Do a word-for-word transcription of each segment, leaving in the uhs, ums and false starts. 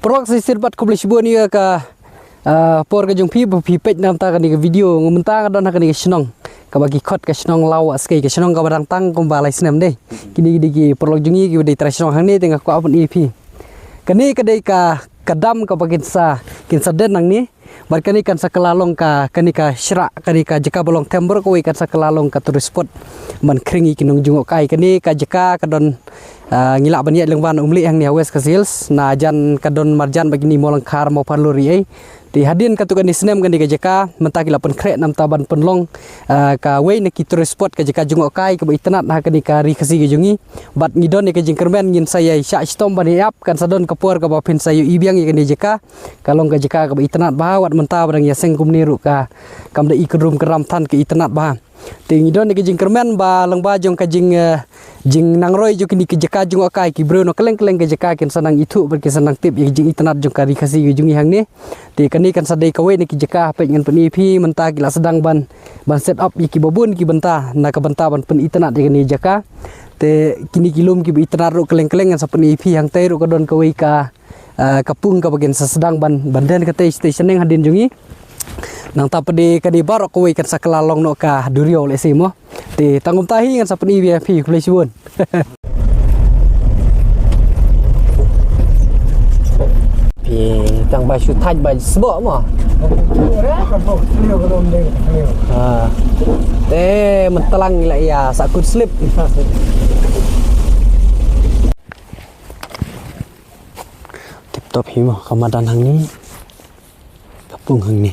Paralok shisien pat khublei shibun ïa ka, ah, por ka jong phi ba phi peit na ka bynta kane ka video. Nga mynta nga don ha kane ka shnong kaba ki khot ka shnong Lawahskei, ka shnong kaba dang tang kumba lai snem dei. Kine ki dei ki paralok jong ngi kiba dei trai shnong hangne, te nga kwah pyni ïa phi. Kane ka dei ka, ka dam kaba kin sa, kin sa don hangne. Bad kane kan sa kylla long ka, kane ka shrah, kane ka jaka ba long them baroh kawei kan sa kylla long ka tourist spot ban khring ïa ki nongjngohkai. Kane ka jaka ka don, ah, ngi lah ban ïaid lyngba na Umlieh hangne ha West Khasi Hills. Na jan ka don marjan bad kine mawlyngkha, mawphanlur ei. Te hadien katto katne snem kane ka jaka mynta ki la pynkhreh namar ban pynlong, ah, kawei na ki tourist spot, ka jaka jngohkai kaba itynnad ha kane ka ri Khasi ka jong ngi. Bad ngi don ïa ka jingkyrmen ngin sa ïai shah shitom ban ïa ap, kan sa don ka por kaba phin sa ïohi biang ïa kane ka jaka. Ka long ka jaka kaba itynnad bha, wat mynta ba dang ïaseng kumne ruh ka, kam da i kynrum kynram than, ka itynnad bha. Te ngi don ïa ka jingkyrmen ba lyngba jong ka jing, eh, jingnangroi jong kine ki jaka jngohkai, ki briew na kylleng kylleng ka jaka kin sa nang ithuh bad kin sa nang tip ïa ka jingitynnad jong ka ri Khasi ka jong ngi hangne. Te kane kan sa dei kawei na ki jaka, peit ngan pyni ïa phi mynta ki la sdang ban, ban set up ïa kiba bun ki bynta na ka bynta ban pynitynnad ïa kane ka jaka. Te kine ki lum kiba itynnad ruh kylleng kylleng ngan sa pyni ïa phi. Hangtei ruh ka don kawei ka, ah, ka pung kaba kin sa sdang ban, ban don katei station hadien jong ngi. Nangta pat de kane baroh kawei kan sa kylla long noh ka duriaw lehse mo. Te tang kumta hi ngan sa pyni ïa phi, khublei shibun. Phi tang ba shu thait ba sboh mo. Ah. Te mynta lang la ïa sa kut slip. Tip top hi mo, ka madan hangne. Ka pung hangne.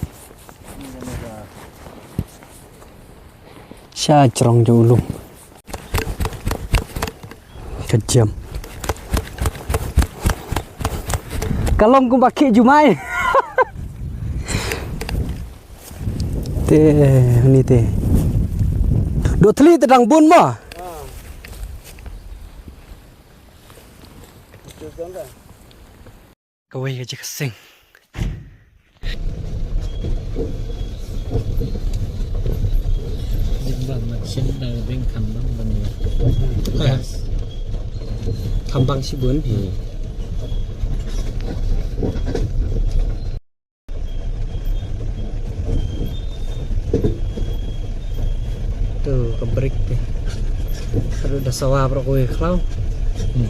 Sha jrong jong u lum. Ka jem. Ka long kumba khih jumai. Te, ni te. Dohthli te dang bun mo. Kawei ka jaka seng. Jingban ma chin da ding khambang ban ïa. Khambang shibun. Hmm. Tu ka brake te. Aduh, da sawa baroh kawei khlaw. Hmm.